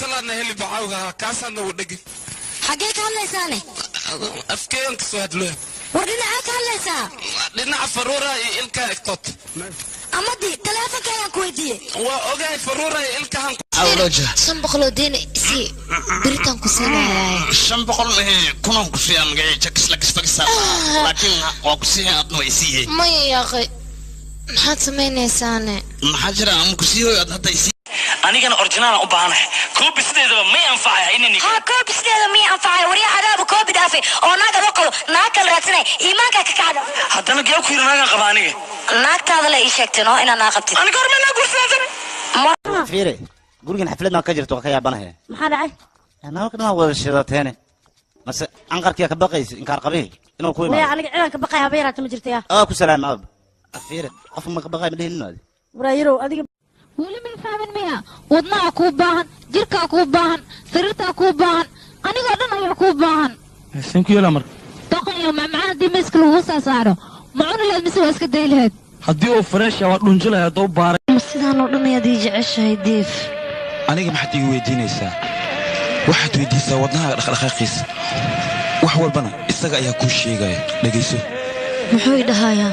Kalaadna heli bacawga kaasaadna u dhegi. Xaggee ka hadlaysaane? Afkeeyan ka soo hadlooya. War dhinacaa ka hadlaysaa? Dhinaca faruura iyo ilkaha egtood. Amadii taleefonkaygaan ku weydiiyey. Waa ogahay, faruura iyo ilkahan. 500 oo deena isii, beritaan ku siinayaa. 500 kunaan ku siiyaa magacii jakis lakis fakisa, laakiin waa ku siiya, adna waa isiiyey. Maya yaaqay, maxaad samaynaysaane? Maxaa jira? Ama ku siiyoy aad hadda isii. Anigana original aan u baahanahay. Koobi sideedaba may anfacaya inani. Haa, koobi sideeda miya anfacaya? Waryaa, adaaba koobi dhaafay oo naag adoo qabo naag kala raadsanay, iimaankaa ka kacda. Haddana gee ku yiri naagaan qaba aniga? Naagtaada la ii sheegtay noo inaa naa qabtid. Aniga horma naa guursadaan. Fiire, gurigan xaflad maa ka jirto? Waa ka yaabanahe. Maxaa dhacay? Nalka dhan wada shidateene, mase anqarkiya ka baqaysa inkaar qabihi inuu ku maya imaado? Aniga ciidan ka baqay haba yaraata ma jirta yaa. Aa, ku salaam ab. Fiire, qof ma ka baqay ma dhihin adi. Waraayarow adiga. Weli may fahmin miya? Wadnaha kuu baahan, jirkaa kuu baahan, sariirtaa kuu baahan, anigoo dhan ayaa kuu baahan. Seen ku yeelaa marka? Doqon iyo macmacaan haddii miiska lagugu saa saaro, ma cuni lahayd mise waa iska day lahayd? Haddii uu fresh waa dhunjilaya hadduu baaray. Ma sidaan oo dhan ayaad ii jeceshahay, Diif? Aniga maxaad iga weydiinaysaa? Waxaad weydiisaa wadnaha dhaqdhaqaaqiisa, wax walbana isaga ayaa kuu sheegaya. Dhegayso. Muxuu i dhahayaa?